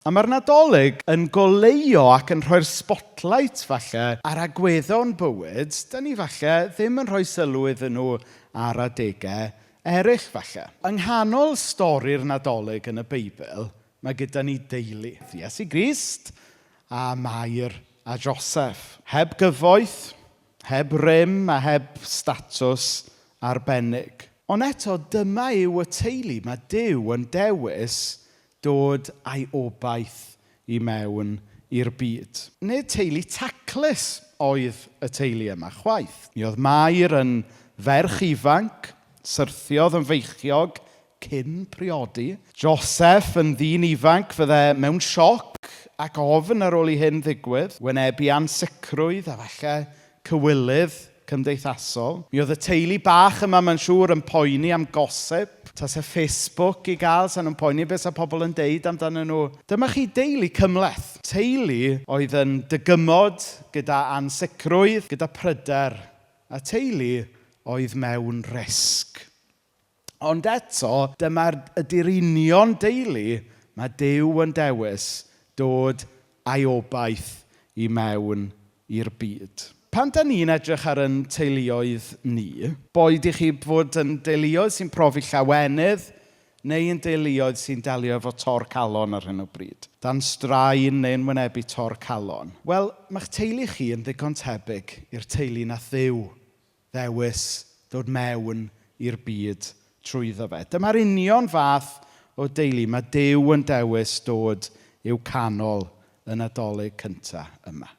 A mae'r Nadolig yn goleuo ac yn rhoi'r spotlight falle ar agweddon bywyd, da ni falle ddim yn rhoi sylw iddyn nhw ar adegau eraill falle. Yng nghanol stori'r Nadolig yn y Beibl, mae gyda ni deulu. Iesu Grist a Mair a Joseph. Heb gyfoeth, heb rym a heb statws arbennig. Ond eto, dyma yw y teulu. Mae Duw yn dewis dod â'i obaith i mewn i'r byd. Nid teulu taclus oedd y teulu yma chwaith. Mi oedd Mair yn ferch ifanc, syrthiodd yn feichiog cyn priodi. Joseph yn ddyn ifanc fydde mewn sioc ac ofn ar ôl i hyn ddigwydd, wynebu ansicrwydd a falle cywilydd cymdeithasol. Mi oedd y teulu bach yma, mae'n siŵr, yn poeni am gossip. Tase Facebook i gael, sa'n nhw'n poeni beth sa pobl yn deud amdanyn nhw. Dyma chi deulu cymhleth. Teulu oedd yn dygymod gyda ansicrwydd, gyda pryder, a teulu oedd mewn risg. Ond eto, dyma'r ydy'r union deulu mae Duw yn dewis dod â'i obaith i mewn i'r byd. Pan dan ni'n edrych ar ein teuluoedd ni, boed i chi fod yn deuluoedd sy'n profi llawenydd neu yn deuluoedd sy'n delio efo tor calon ar hyn o bryd, dan straen neu'n wynebu tor calon, wel, mae'ch teulu chi yn ddigon tebyg i'r teulu nath Dduw ddewis dod mewn i'r byd trwyddo fe. Dyma'r union fath o deulu mae Duw yn dewis dod i'w canol y Nadolig cyntaf yma.